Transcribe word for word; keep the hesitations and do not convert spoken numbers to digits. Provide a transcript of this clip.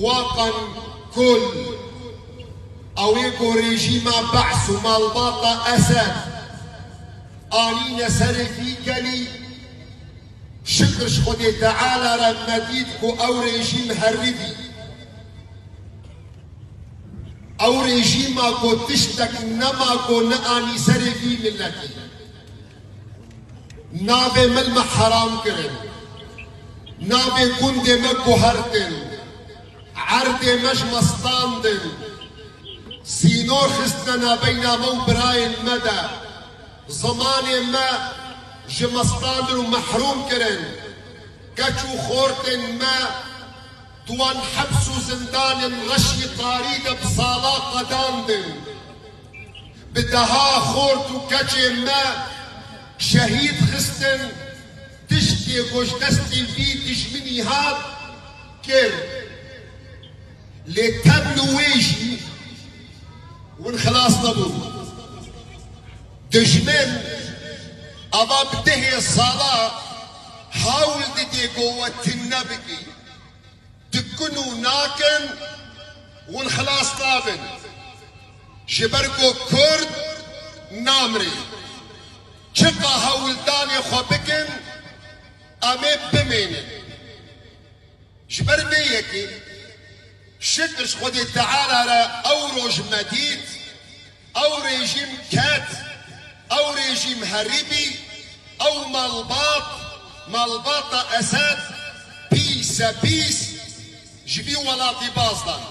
Waqan kul, ew ê ku rejîma Be's û malbata Esed anîne serê vî gelî, şikir ji Xwedê Teala re me dît ku ew rejîm heribî. Ew rejîma ku tiştek nema ku neanî serê vî miletî. Navê me li me heram kirin. Navê gundê me guhertin. Erdê me ji me standin. Sînor xistine navbeyna me û birayên me de. Zimanê me ji me standin û mehrûm kirin. Keç û xortên me di wan heps û zindanên reşî tarî de bi sala qedandin. Bi deha xort û keçên me şehîd xistin, tiştê ku ji destê vî dijminî hat, kir. Lê tev li wê jî hûn xilas nebûn. Dijmin ava bi dehê sala hewl didê ku we tune bikî. Dikin û nakin, hûn xilas nabin. Ji ber ku Kurd namrê. Çiqa hewldanê xwe bikin, em ê bimênin. Ji ber vê yekê şikir ji Xwedê Teala re ew roj me dît, ew rejîm ket, ew rejîm herî bî, ew malbat, malbata Esed, pîse pîs ji vî welatî baz dan.